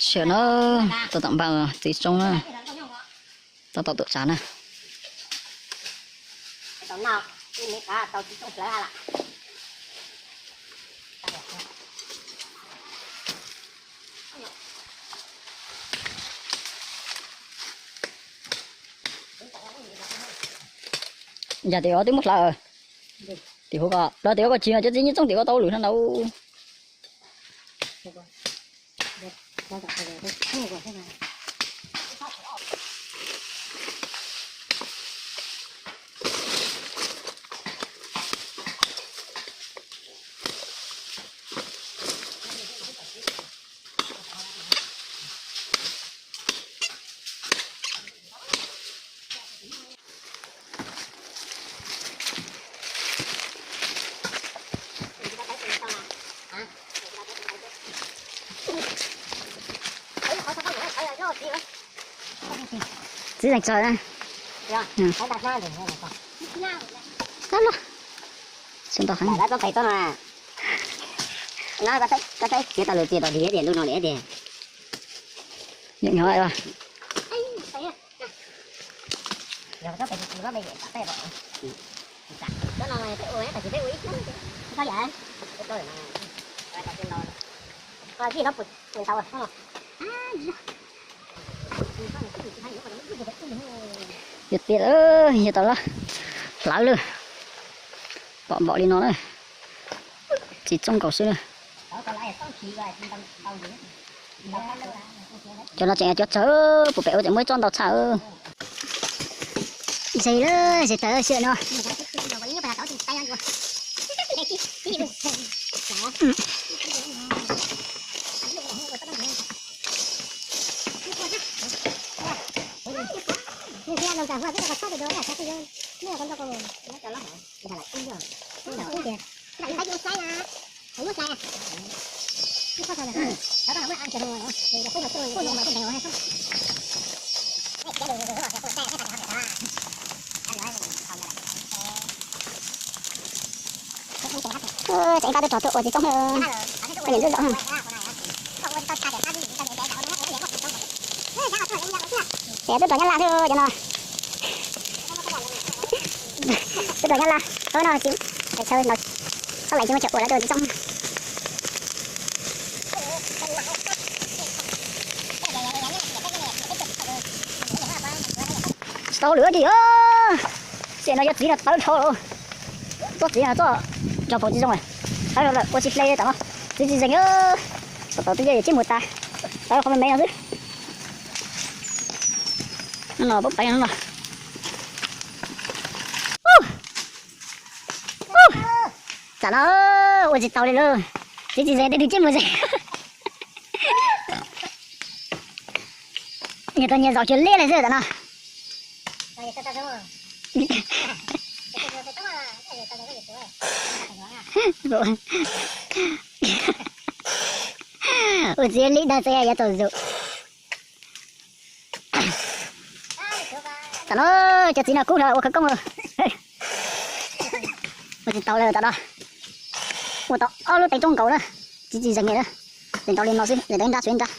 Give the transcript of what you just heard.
Sawm no, tau tom npaj txiv tsoob na, tau tom tuam tsav na. Yog tias twb muab hlawv, tim huv ko los tim huv ko tsis, cov txiv nyiaj txooj tim ko tau lwm no ntau. Txiv zeeg tsawg na. Tab loj. Xyov ntau heev. Koj saib txiav tau lawm, txiav tau lig tiag, lub no lig tiag. Nyob nyob. Yog tiag, yog tau lawm, hlawv lawm, pom npaum li no na, txiv tsoob nkaus xwb na. Cov no tseem cov tsawg, puas pem ua tseem muaj ib tsob ntau tshaj. Ze lawm, ze tawv xwb no. Tseem nqa tuaj rog tuaj ua txiv tsoob, niam ntxub zaum. Tuaj rog Nyab Laj xwb cov no. Tuaj rog Nyab Laj, no tsis, txhob lawm tsis muaj chaw ua lawv tuaj ua txiv tsoob. Tsis tau lwm li. Xyem no yog txiv no tawv dhau lawm. Txoj txiv no txoj rog phaum tsis zoo, tawv dhau lawm ua tsis hle tam no. Txiv tsis zeeg, tau tau twb yog tsib mus tas, tawv qhov me me no xwb. No pab pais no. Tam no ua tsis tau li lauj. Txiv tsis zeeg tej twg tsib mus zeeg. Nyias tau nyias zaum cuag liab li xwb tam no. Ua txiv li dag txiv yuav tau zaum. Tam no cov txiv no kub lawm ua khawv koob. Ua tsis tau li tam no. Ua tau ob lub teev roob nkaus na. Txiv tsis zeeg li na. Zeeg tau li no xwb, zeeg tau ib nrab tshuav ib nrab.